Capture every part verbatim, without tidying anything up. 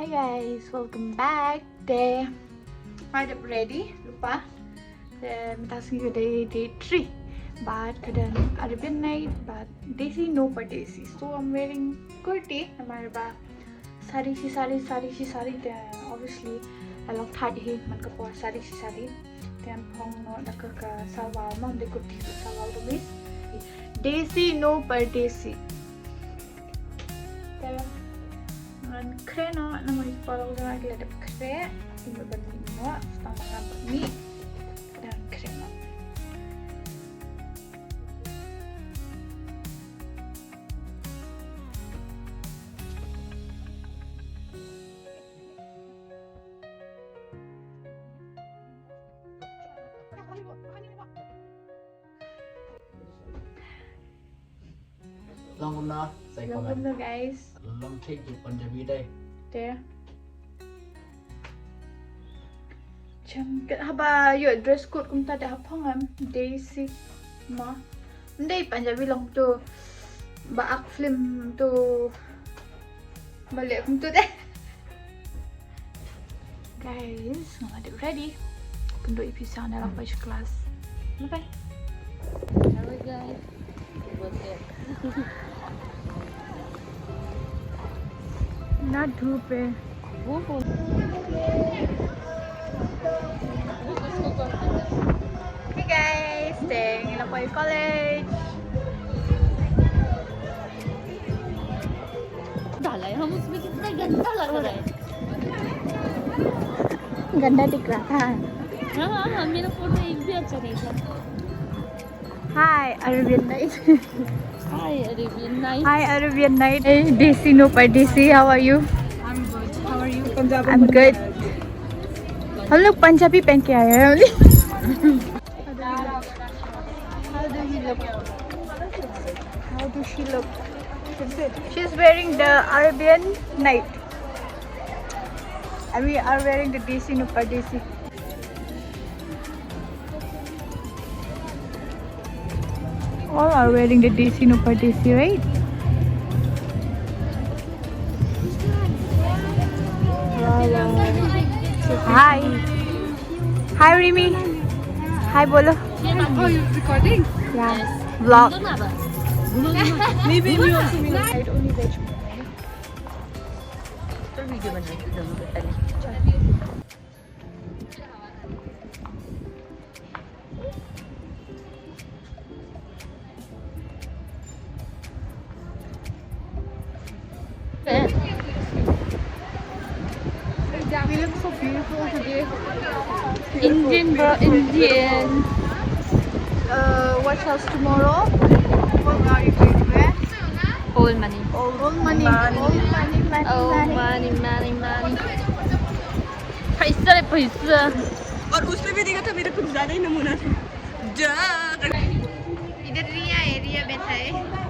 Hey guys, welcome back. Te nga dep ready lypa. Te mynta ka sngi ka dei day three. Bad ka don Arabian night bad Desi no pardesi. So I'm wearing kurti namar ba sari shi sari, sari shi sari, te obviously la long tight hi man ka por sari shi sari. Te ngan phong noh da ka, ka salwar, mo, ym dei kurti, ka salwar kameez. Desi no pardesi. Te ngan khreh noh namar ki paralok jong nga ki la dep khreh. Ki la ban mih noh, tang ba ngam pat mih. Te ngan khreh noh. Long kumno? Sa ïa comment. Long kumno, guys? Long thik ki Punjabi dei. Te. Jam kat haba ïoh dress code kumta te ha phong em Desi ma. Ym dei Punjabi long to ba ak film to. Ba leh kumto te. Guys, nga la dep ready. Kynduh ïa phi sa, nga la poi sha class. Bye bye. Hello guys. Na dhup hai. Hey guys, te ngi la poi college. डाला है, हम उसमें कितना गंदा लग रहा है। गंदा दिख रहा था। हाँ, हाँ, हाँ, मेरा फोटो एक भी अच्छा नहीं था। Hi, Arabian Night. Hi, Arabian Night. Hi, Arabian Night. Hey, Desi no pardesi, how are you? I'm good. How are you? I'm good. हम लोग पंजाबी पहन के आए हैं। How do we look? How do she look? She's wearing the Arabian Night. And we are wearing the Desi no pardesi. All are wearing the Desi no pardesi, right? Wow, wow. Hi. Hi, Rimi. Hi, bolo. Oh, you recording? Yeah. Vlog. Maybe me also. Me also. Side only veg. तो वीडियो बनाएंगे दोनों के पहले। We look so beautiful today. Indian, bro, Indian. Uh, watch us tomorrow. What are you going to wear? Old money. Old money. Money. Old money, money, Oh, money. Money, money, money. पैसा रे पैसा। और उसने भी देखा था मेरे कुछ ज्यादा ही नमूना था। जा। इधर रिया है, रिया बैठा है।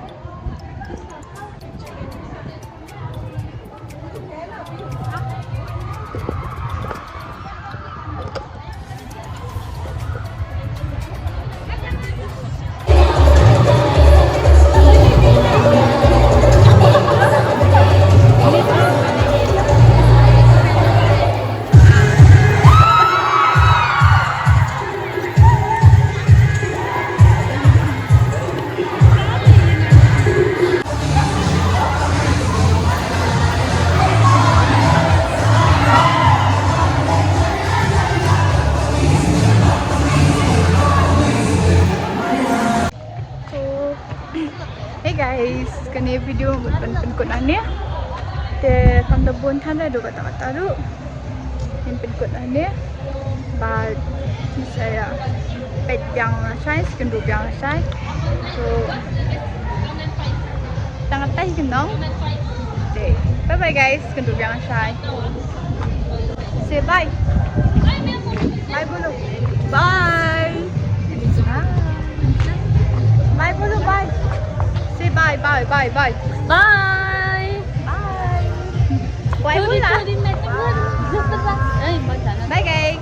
So, hey guys, kane video ngan pynkut hangne. Te kam da bun than da, dei kata kata ruh. Ngin pynkut hangne. Bad ngi sa ïa peit biang lashai, sa kynduh biang lashai. So, tang katai ki nong. Te bye bye guys, kynduh biang lashai. Say bye. Bye bolo. Bye. Bye bolo, bye. Say bye, bye, bye, bye. Bye. Bye. Bye bolo. Bye guys.